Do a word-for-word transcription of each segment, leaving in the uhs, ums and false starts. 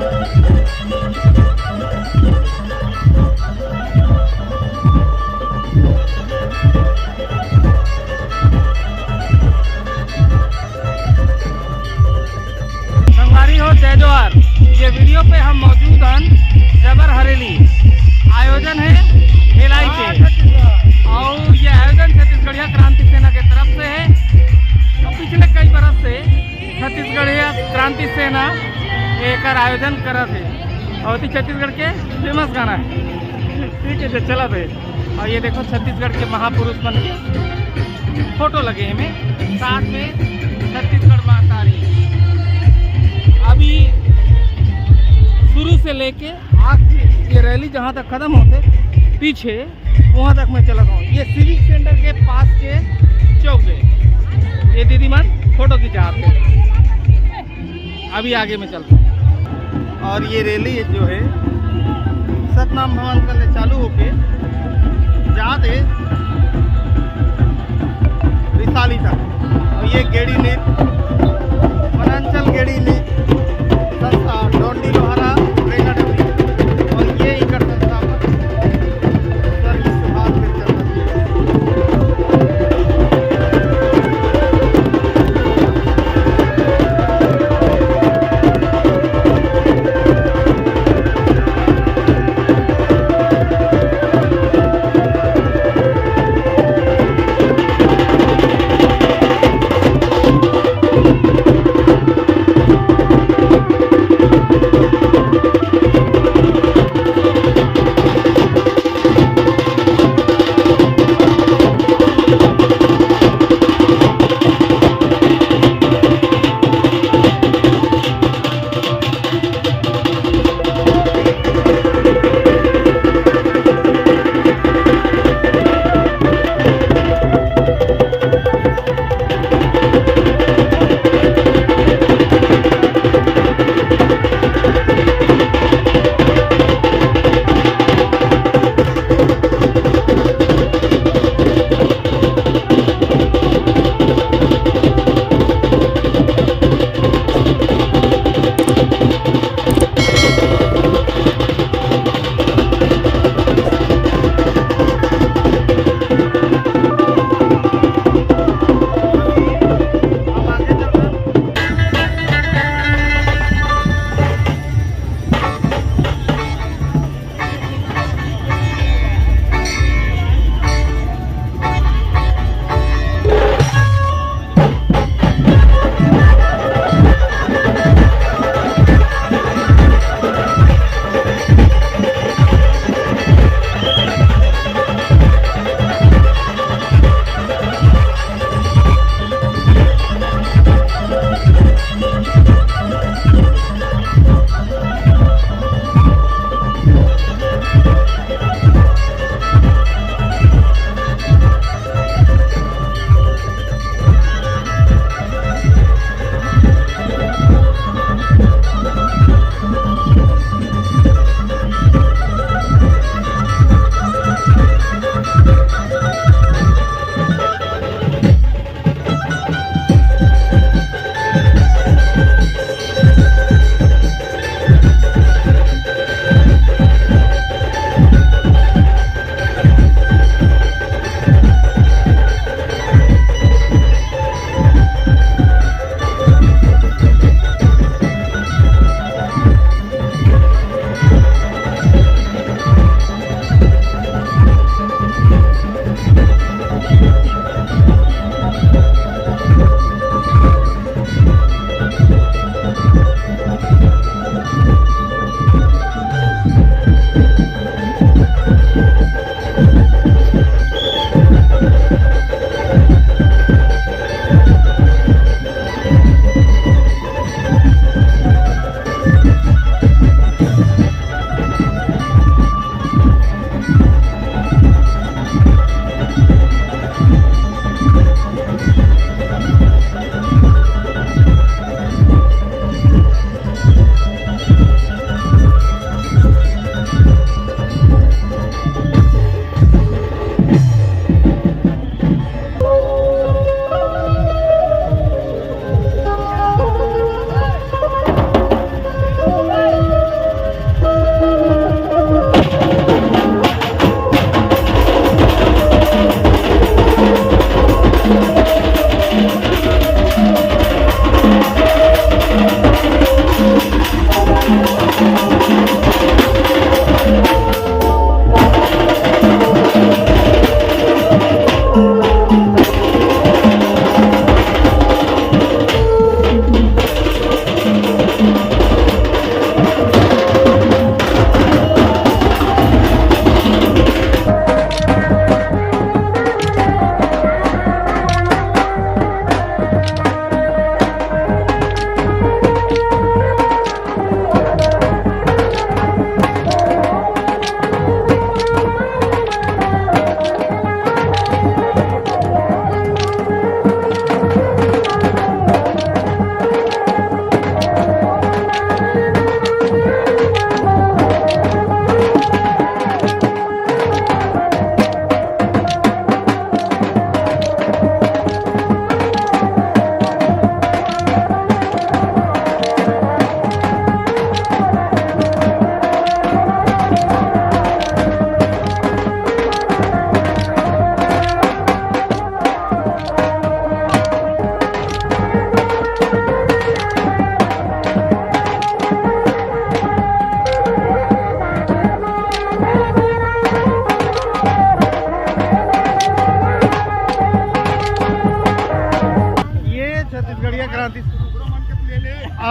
संगवारी हो, जय जोहार। ये वीडियो पे हम मौजूद हन जबर हरेली। आयोजन है भिलाई के, और ये आयोजन छत्तीसगढ़िया क्रांति सेना के तरफ से है। और पिछले कई बरस से छत्तीसगढ़िया क्रांति सेना एकर आयोजन करत है। और ये छत्तीसगढ़ के फेमस गाना है। ठीक है, तो चला भाई। और ये देखो, छत्तीसगढ़ के महापुरुष मन के फोटो लगे हैं साथ में, छत्तीसगढ़ महतारी। अभी शुरू से लेके आखिर ये रैली जहाँ तक खत्म होते, पीछे वहाँ तक मैं चला जाऊँ। ये सिविक सेंटर के पास के चौक है। ये दीदी मन फोटो खिंचाते हैं। अभी आगे में चलते हैं। और ये रैली जो है, सतनाम भवन का ले चालू होके जात है रिसाली तक। और ये गेड़ी नृत्य, वनांचल गेड़ी नृत्य संस्था डोंडी लोहारा रेंगा डबरी, और ये इकर संस्थापक स्वर्गीय सुभाष बिरचंद।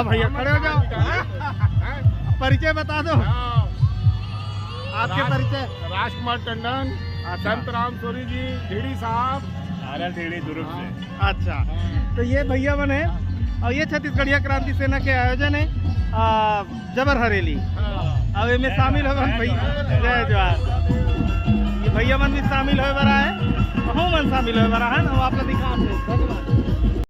भैया, खड़े हो जाओ। परिचय बता दो। आपके राज- परिचय। राजकुमार टंडन, अच्छा। संत राम सोरी जी, ढीडी साहब। आर एल ढीडी दुर्ग से। अच्छा, तो ये भैया मन हे अउ ये छत्तीसगढ़िया क्रांति सेना के आयोजन हे, आ, जबर हरेली। अउ एमे शामिल होय बर भैया, जय जोहार। ये भैया मन भी शामिल होय बर आए, हमू मन शामिल होय बर आए, हम आप ला दिखात हे। धन्यवाद।